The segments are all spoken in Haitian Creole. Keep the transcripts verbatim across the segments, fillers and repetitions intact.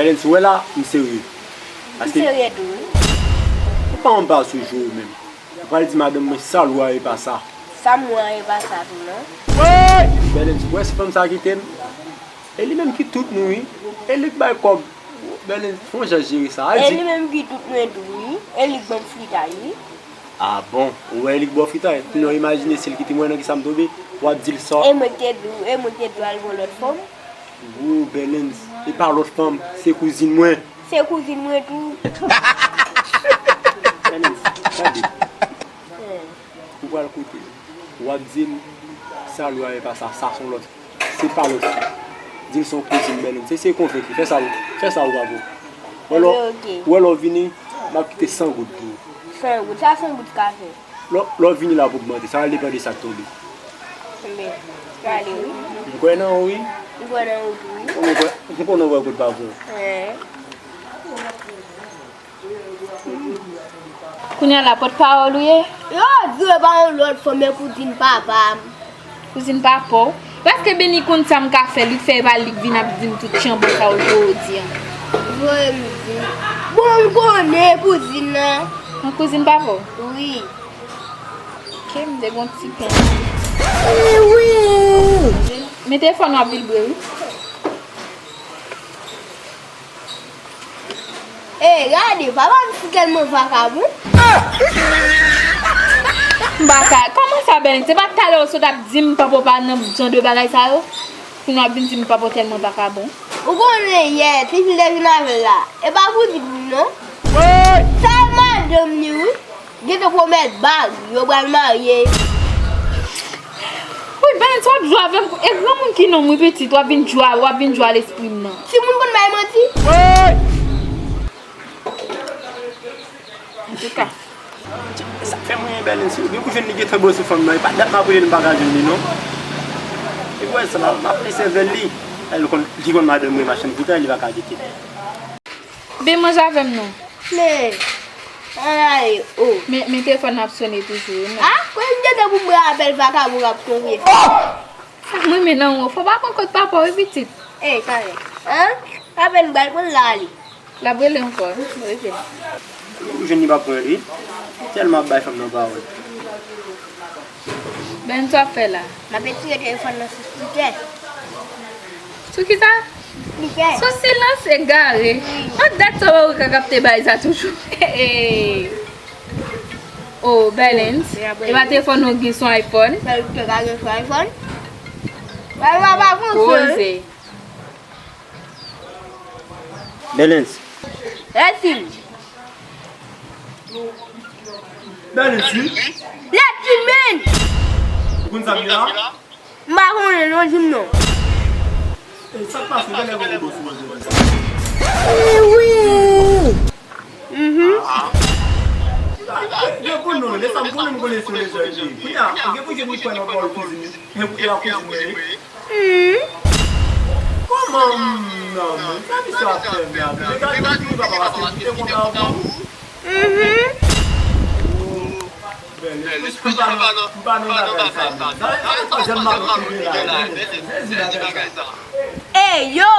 Bèlens, ou wè la, m serye. M serye tou, wi. Ou pa anba sou je w menm. Ou pral di madanm mwen sa lwa e pa sa. Sa m wè e pa sa tou, non. Bèlens, ou wè si fanm sa kite m? E li menm ki tout nou, wi. E li k bay kòb. Bèlens, fè yon jan jere sa. E li menm ki tout mwen tou, wi. E li k ban m fritay, wi. Ah bon, ou wè li k ba w fritay? Kounya w imajine si l kite mwen nan kisa m tonbe? W ap di l sa. E mwen k te di w, e mwen k te di w al gon lòt fanm? Woo, Bèlens, e pa lòt fanm, se kouzin mwen. Se kouzin mwen tou. Bèlens, gade. Ou pral kote l. W ap di l sa lwa e pa sa, sa se yon lòt. Se pa lòt fi. Di l se yon kouzin Bèlens. Eseye konvenk li. Fè sa, fè sa ou pa bon. Wè lè w, wè lè w vini, m ap kite san goud pou ou. San goud? Sa san goud ka fè? Lè, lè w vini la pou ogmante, sa va depann de sa k tonbe. Enben, prale wi. M kwè nan ou wi. M kwè nan ou tou wi. Ou kwè, m konnen w wè kote pa bon. Enhen. Kounye a la, pòtpawòl ou ye? Yo di w e pa yon lòt fanm, men kouzin papa m. Kouzin papa w? Èske Beni konn sa m ka fè, li fè e pa li k vin ap di m tout tchanbon sa w jodi an? Voye m di. Bon, m konnen kouzin nan. Yon kouzin papa w? Wi. Ke m te gon ti pen. Wi. Men telefòn w ap vibre wi. E, gade, papa m si tèlman vakabon. M pa ka, kòman sa Bèlens? Se pa talè w sot ap di m papa w pa nan jan de bagay sa yo? Kounye a w ap vin di m papa w tèlman vakabon. Ou konnen yè, ti fi te vin avè l la. E pa pou di pou non. Sa e madanm li wi. Gentan pwomèt bag, yo pral marye. Wi, Bèlens, w ap jwe avè m. E granmoun ki nonm wi pitit, w ap vin jwe, w ap vin jwe a lespri m nan. Timoun konn bay manti. Antouka. Sa k fè m renmen Bèlens wi. Depi w jwenn li gentan bo sou fanm nan, e pa dat m ap rele l m pa ka jwenn li non. E wè sa, m ap, m ap plen sèvèl li. Li konn, li konn madanm mwen machann fritay, li pa ka kite. Vin manje avè m non. Men, ann ale, o. Men, men telefòn nan ap sone toujou wi non. A, kwen m gentan pou m pran apèl vakabon k ap tonbe. Sa m renmen nan ou, fò w pa pran kòd papa w wi pitit. E, talè. An? Apèn m pral pran l la ale. L ap rele ankò, rele. Ou jwenn li p ap pran l wi. Tèlman ap bay fanm nan pawòl. Bèlens, sa w ap fè la? M ap retire telefòn nan sou spikè. Sou kisa? Spikè. Sou silans egare. Wi. An dat sa w ka kapte bagay sa toujou. O, Bèlens. E pa telefòn ou gen sou iPhone? Bèlens, te ka gen sou iPhone? Bèlens, pa konn. Poze. Bèlens. Resil. Bèlens wi. Resil men. Ou konn sa m ye la? M pa konnen non, di m non. E sa k pase, genlè gen yon dosye w jwenn sa. Wi. Mhm. Gen pou non, de sa m konnen m konnen sou rezo epi. Kounye a, gen pou jwenn li kwè nan pawòl kouzin li. Men kounye a kouzin mwen ye. Hmm. Kòman m nan men? Sa misye ap fè m la? Degaje w di papa paske m te kontan avan ou. Mhm. Bèl, m pa nan, m pa nan bagay sa menm. Sa, sa se twazyèm madanm ki gen la, Bèlens. Sezi bagay sa. Ey, yo!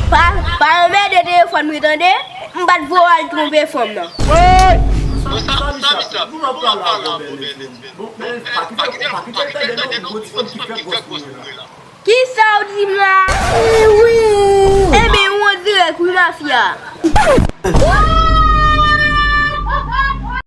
Pa, pa anmède telefòn mwen tande, m pa t voye w al twonpe fanm nan. Sa, sa misye ap fè? Pou m ap pale avè w, Bèlens. Bon, Bèlens, pa kite, pa kite l tande non, gon ti fanm ki fèk gwòs pou mwen la. Kisa w di m la? Wi. Enben, ou andirèk wi mafya.